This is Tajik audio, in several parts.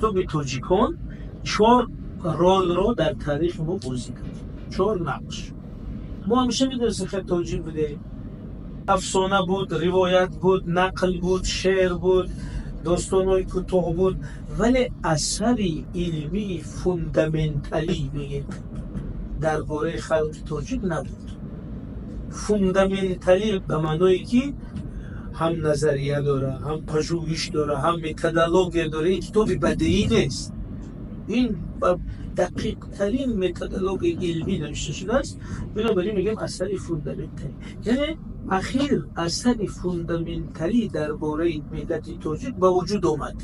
Китоби тоҷикон чор ролро дар таърихи мо бозӣ кард, чор нақш. Мо ҳамеша медонистем, ки тоҷик будем. Афсона буд, ривоят буд, нақл буд, шеър буд, достонҳои кӯтоҳ буд, вале асари илмии фундаменталӣ мегем дар бораи халқи тоҷик набуд. Фундаменталӣ ба маъное ки ҳам назария дора, ҳам пажӯҳиш дора, ҳам методология дора. Ин китоби бадеӣ нест, ин ба дақиқтарин методологияи илмӣ навишта шудааст. Бинобар ин мегӯем асари фундаменталӣ, яъне ахир асари фундаменталӣ дар бораи миллати тоҷик ба вуҷуд омад.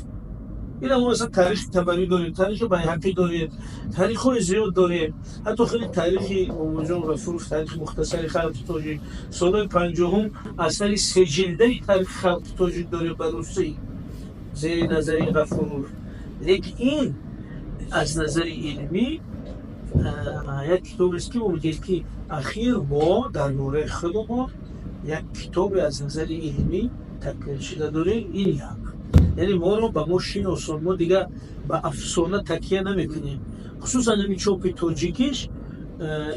Ина мо масалан таърихи Табарӣ дорем, таърихи Байҳақӣ дорем, таърихҳои зиёд дорем, ҳатто хеле таърихи Бобоҷон Ғафуров, таърихи мухтасари халқи тоҷик, солҳои 50-ум асари сеҷилдаи таърихи халқи тоҷик дорем ба русӣ зери назари Ғафуров. Лекин ин аз назари илмӣ як китобест, ки мо мегӯем, ки ахир мо дар бораи худамон як китобе аз назари илмӣ такмил шуда дорем. Ин як, яъне моро ба мо шиносон, мо дигар ба афсона такя намекунем. Хусусан ҳамин чопи тоҷикиш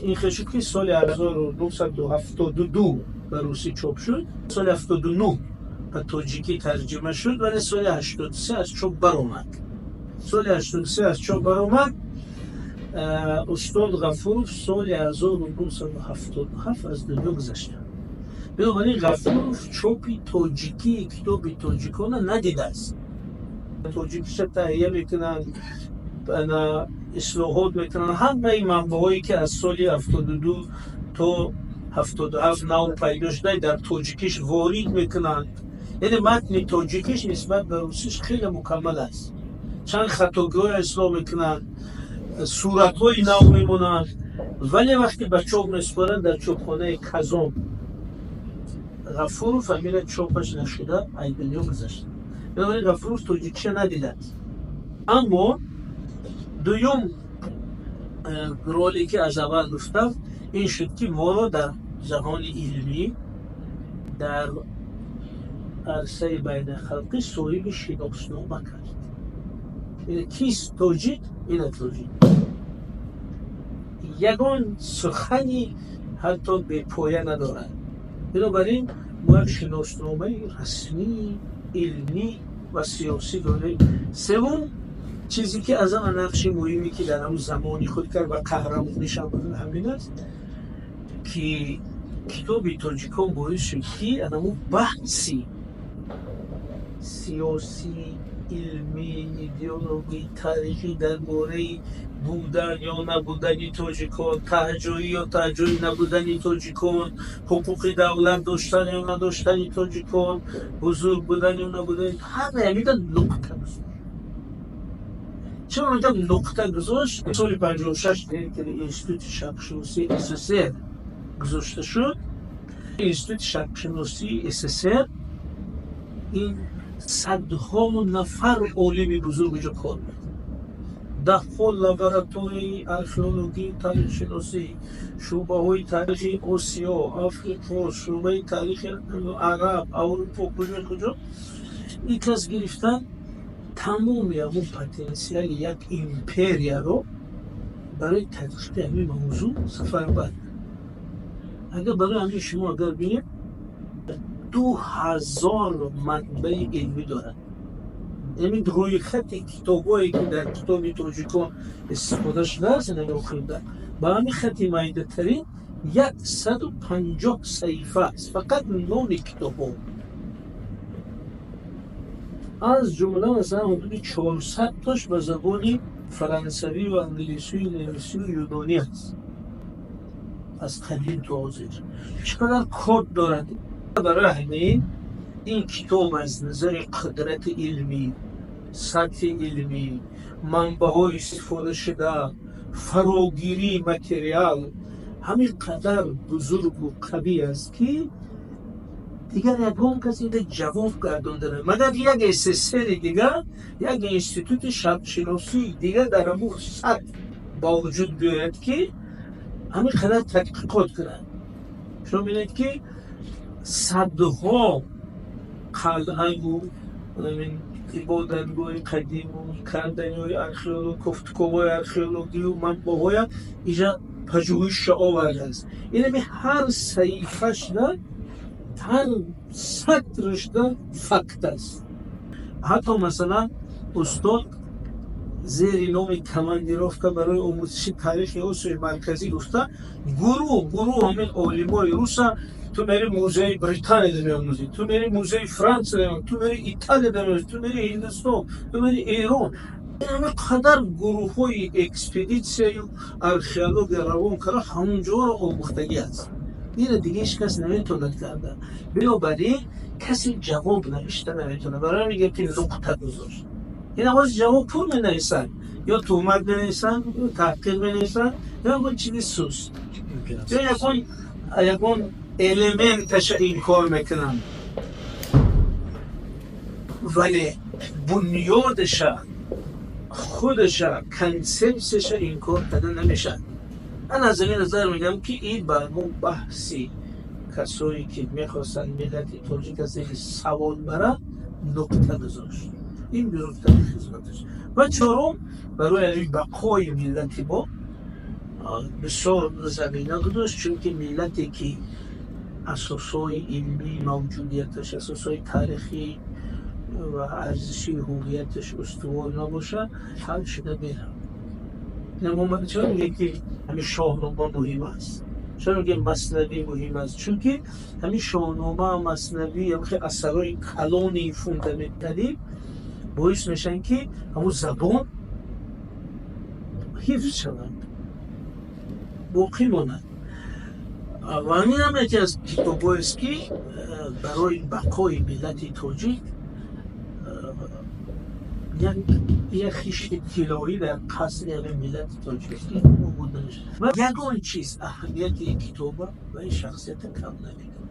ин хел шуд, ки соли 1972 ба русӣ чоп шуд, соли 79 ба тоҷикӣ тарҷима шуд, вале соли 83 аз чоп баромад. Соли 83 аз чоп баромад. Устод Ғафуров соли 1977 аз дунё гузаштанд. Бинобар ин Ғафуров чопи тоҷикии китоби тоҷикона надидааст. Тоҷикиша таҳия мекунанд, ислоҳот мекунанд, ҳамаи манбаъҳое ки аз соли 72 то 77 нав пайдо шуда, дар тоҷикиш ворид мекунанд. Яъне матни тоҷикиш нисбат ба русиш хеле мукаммал аст. Чанд хатогиҳоро ислоҳ мекунанд, суратҳои нав мемонанд, вале вақте ба чоп месупоранд дар чопхонаи Казон, Ғафуров ҳамина чопаш нашуда аз дунё гузашта. Бинобар ин Ғафуров тоҷикиша надидааст. Аммо дуюм роле ки аз аввал гуфтам, ин шуд, ки моро дар ҷаҳони илмӣ, дар арсаи байналхалқӣ соҳиби шиноснома кард. Кист тоҷик? Ина тоҷик. Ягон сухани ҳатто бепоя надорад. Бинобар ин мо як шиносномаи расмии илмӣ ва сиёсӣ дорем. Севум чизе ки аз ҳама нақши муҳиме ки дар ҳамун замони худ кард ва қаҳрамонишам ҳамин аст, ки китоби тоҷикон боис шуд, ки анамун баҳси сиёсӣ, илмӣ, идеологӣ, таърихӣ дар бораи будан ё набудани тоҷикон, таҳҷоӣ ё таҳҷоӣ набудани тоҷикон, ҳуқуқи давлат доштан ё надоштани тоҷикон, бузург будан ё набудани, ҳамаи ҳамина нуқта гузошт. Чаро мегӯям нуқта гузошт? Соли 56 директори Институти шарқшиносии СССР гузошта шуд. Институти шарқшиносии СССР ин садҳо нафар олими бузург ҷо кор мекунад, даҳҳо лабораторияи археологӣ, таърихшиносӣ, шӯъбаҳои таърихи Осиё, Африқо, шӯъбаи таърихи араб, Аврупо, куҷо куҷо. Ин кас гирифтан тамоми ҳамун потенсиали як империяро барои тадқиқи ҳамин мавзӯъ сафарбар. Агар барои ҳамин шумо агар бинед, 2000 манбаи илмӣ дорад. Ҳамин рӯйхати китобҳое ки дар китоби тоҷикон истифода шудааст, охирда ба ҳамин хати майдатарин 150 саҳифа аст, фақат номи китобҳо. Аз ҷумла масалан ҳудуди 400 тош ба забони фарансавӣ ва англисию немисию юнонӣ аст. Аз қадим то ҳозир чӣ қадар код дорад. Барои ҳамин ин китоб аз назари қудрати илмӣ, сатҳи илмӣ, манбаъҳои истифодашуда, фарогирии материал ҳамин қадар бузургу қавӣ аст, ки дигар ягон кас инда ҷавоб гардонда, магар як СССРи дигар, як институти шарқшиносии дигар дар ҳамун сатҳ ба вуҷуд биёяд, ки ҳамин қадар тадқиқот кунад. Шумо бинед, ки садҳо қалъаву Ибодатгоҳи қадиму канданиҳои археолог, кофтуковҳои археологию манбаъҳоя иҷа пажӯҳишша овардааст. Инами ҳар саҳифашда, ҳар сатрашда факт аст. Ҳатто, масалан, устод зери номи «Командировка барои омӯзиши таърихи Осиёи Марказӣ» гуфта, гурӯҳ гурӯҳ ҳамин олимои руса, ту мери музеи Британияда меомӯзӣ, ту мери музеи Франсия меомӯзӣ, ту мери Италияда меомӯзӣ, ту мери Ҳиндустон, ту мери Эрон. Ҳамин қадар гурӯҳҳои экспедитсияю археология равон карда, ҳамонҷоро омӯхтагӣ аст. Ина дига ҳеҷ кас наметавонад карда. Бинобар ин касе ҷавоб навишта наметавонад. Барои ҳамин мегӯям, ки нуқта гузошт. Ин авоз ҷавоб пур менависанд, ё туҳмат менависанд, ё таҳқиқ менависанд, ё ягон чизи суст, ё ягон элементаша инкор мекунанд, вале бунёдаша, худаша, консепсияша инкор карда намешавад. Ман аз ин назар мегӯям, ки ин ба мо баҳси касое, ки мехостанд миллати тоҷик аз зери савол барад, нуқта гузошт. Ин бузургтарин хизматаш. Ва чорум, барои ҳамин бақои миллати мо бисёр замина гузошт, чунки миллате, ки асосҳои илмии мавҷудияташ, асосҳои таърихӣ ва арзиши ҳуввияташ устувор набошад, ҳал шуда меравад. Чаро мегӯем, ки ҳамин Шоҳнома муҳим аст? Чаро мегӯем, Маснавӣ муҳим аст? Чунки ҳамин Шоҳнома, Маснавӣ, ҳамин асарҳои калони фундаменталӣ боис мешаванд, ки ҳамун забон ҳифз шавад, боқӣ монад. Ва ҳамин ҳам яке аз китобҳоест, ки барои бақои миллати тоҷик як хишти тиллоӣ дар қасри ҳамин миллати тоҷик буд. Ва ягон чиз аҳамияти ин китоба ва ин шахсията кам намекунад.